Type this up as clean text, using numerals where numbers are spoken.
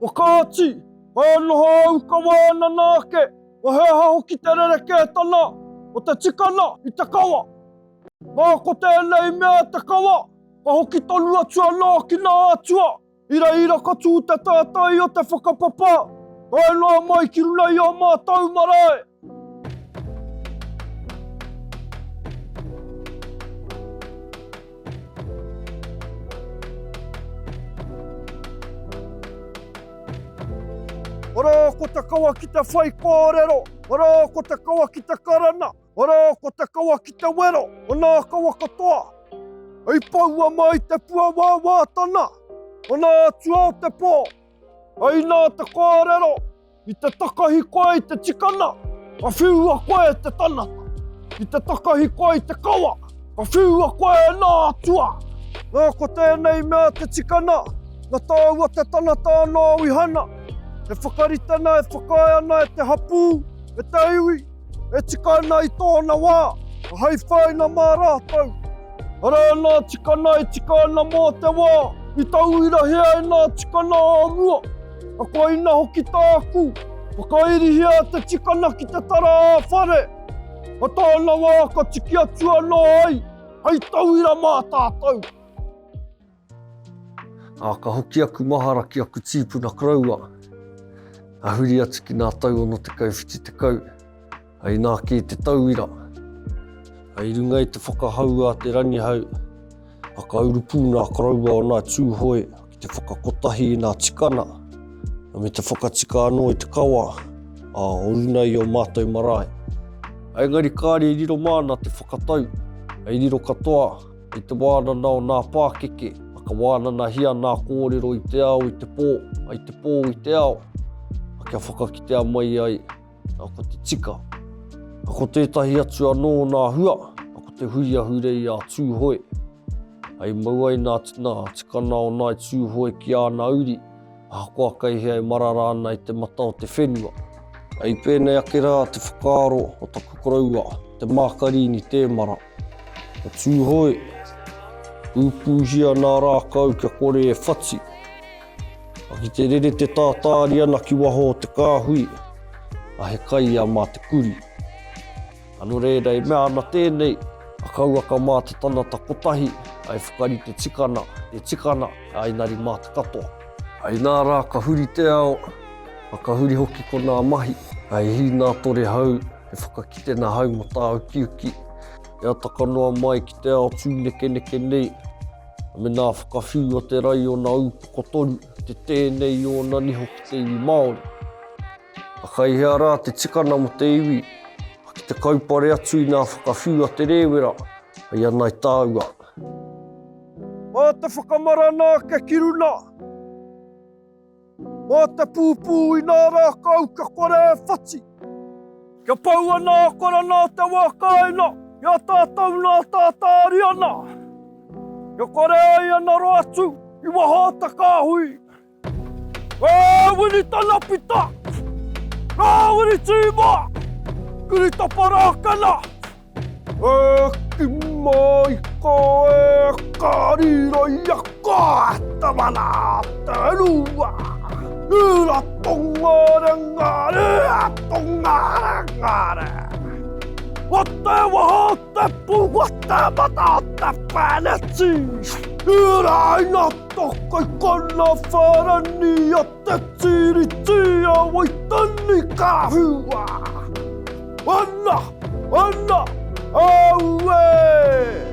Ko kāti, ka noho au ka wānana ake, ko he aha hoki te rerekētana o te tikana i te kawa. Nā ko tēnei mea te kawa, ka hoki tonu atu anō ki nā atua. I reira ka tū te tātai o te whakapapa, tae noa mai ki runga i ō mātou marae. Arā ko te kawa ki te whaikōrero, arā ko te kawa ki te karana, arā ko te kawa ki te wero, o nā kawa katoa. Hei poua mai te pua wāwātana, o nā atua o te pō. Hei nā te kōrero, I te takahi koe i te tikana, ka whiua koe e te tanata. I te takahi koe i te kawa, ka whiua koe e nā atua. Nā, ko tēnei mea te tikana, na tāua te tanata anō i hana, he whakaritena e whakaae ana e te hapū, e te iwi, e tika ana i tōna wā, hei whāinga mā rātou. Arā nā tikana e tika ana mō te wā i tauirahia e nā tikana o mua. A koina hoki tāku, whakairihia te tikana ki te tara ā-whare. A tōna wā ka tiki atu anō ai, hei tauira mā tātou. Ā, ka hoki aku mahara ki aku tīpuna koroua. Ka huri atu ki nā tau 60, 70, ā, inā kē te tauira. Ā, i runga i te whakahau a Te Rangihau, ā, ka urupū nā koroua o nā Tūhoe ki te whakakotahi i nā tikana, ā, me te whakatika anō i te kawa, ā, o runa i ō mātou marae. Engari kāre i riro māna te whakatau, i riro katoa I te wānana o nā pākeke, ka wānanahia nā kōrero i te ao i te pō, i te pō i te ao, kia whakakitea mai ai ko te tika. Ko tētahi atu anō o nā hua, ko te hui ahurei a Tūhoe. I mau ai nā, nā tikana o Nāi Tūhoe ki āna uri, ahakoa kei hea e marara ana i te mata o te whenua. I pēnei ake rā te whakaaro o taku koroua, te Mākarīni Tēmara. Ka tūhoe, pūpūhia nā rākau kia kore e whati. A ki te rere te tātāri ana ki waho o te kāhui, a he kai ia mā te kuri. A nō reira e mea ana tēnei, a kauaka mā te tanata kotahi, a e whakarite tikana, e tikana, a inari mā te katoa. A inā rā ka huri te ao, a ka huri hoki ko nā mahi, a e hīnātore hau, He whakakitena hau mō tāukiuki, e ataka noa mai ki te ao tūnekeneke nei, me nā whakawhiu a te raiona ūpokotoru, te tēnei i ōna niho ki te iwi Māori. A kai hea rā te tikana mō te iwi, ki te kaupare atu i nā whakawhiu a te rēwera, hei ana i tāua. Mā te whakamarana ake ki runa. Mā te pūpū i nā rākau kia kore e whati. Kia pau ana a Korana o te wā kāinga i a tātou nā tātāriana. Kia kore ai e ngaro atu i waho o te kāhui. E Winitana Pita! Rāwiri Tīma! Kiritapa Rākena! E ki mai ko e ka riro i a koe te mana te rua. Ira tongare ngare, a tongare ngare. O te waha o te pū, o te mata o te wheneti. Ira ina toko i kona wharani o te tiriti a Waitangi ka hua. Ana! Ana! Auē!